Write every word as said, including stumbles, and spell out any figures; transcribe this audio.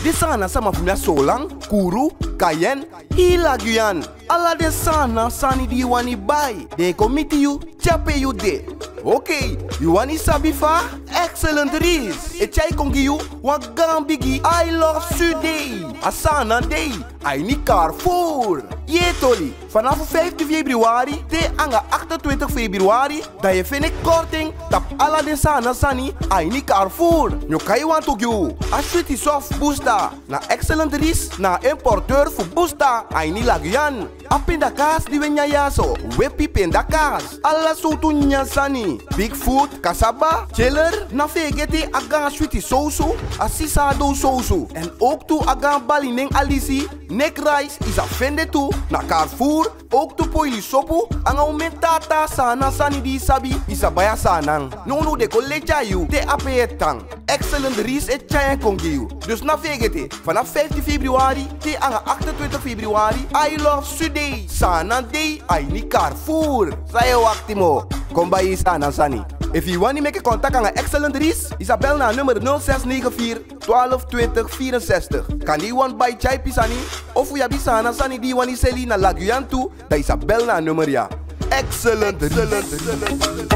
Den Saanan sama fu mi a Soolan, Kourou, Cayenne, hii La Guyane. Ala den Saanan sani di i wani bai, den e kon miti yu te a pe yu de. Oké, yu wani sabi fa? Excellent Rice e tyai kon gi yu wan gaan bigi I Love Sud Day, a Saanan Day, a ini Carrefour. Yee toli, fanafu fiftin februari te anga achtentwintig februari, da yu e fende korting tapu ala den Saanan sani a ini Carrefour. Mi o kai wantu gi u. A switi soft busta, na Excellent Rice na a importeur fu busta a ini La Guyane. A pindakaas di u e nyan ya so, wepi pindakaas, ala sowtu nyan sani, Big Foot, kasaba, chiller, ná feegete a gaan switi sowsu, a sisa a doo sowsu, en ook tu a gaan bali nen alisi, Nick Rice, i sa fende tu na Carrefour, ook tu poili sopu, anga omen taa taa Saanan sani di i sabi, i sa bai a Saanan. Nownow den kon leti a yu te a pe yu e tan. Excellent Rice e tyai en kon gi yu. Dus ná feegete, fanafu fiftin februari te anga achtentwintig februari, I Love Sud Day, Saanan Day, a ini Carrefour. San yu e wakti moo? Kon bai i Saanan sani. Efu i wani meke contact anga Excellent Rice, i sa bel na a nummer nul zes negen vier twaalf twintig vierenzestig. Kande i wani bai tyaipi sani, ofu i abi Saanan sani di i wani seli na La Guyane tu, da i sa bel na a nummer ya. Excellent Rice.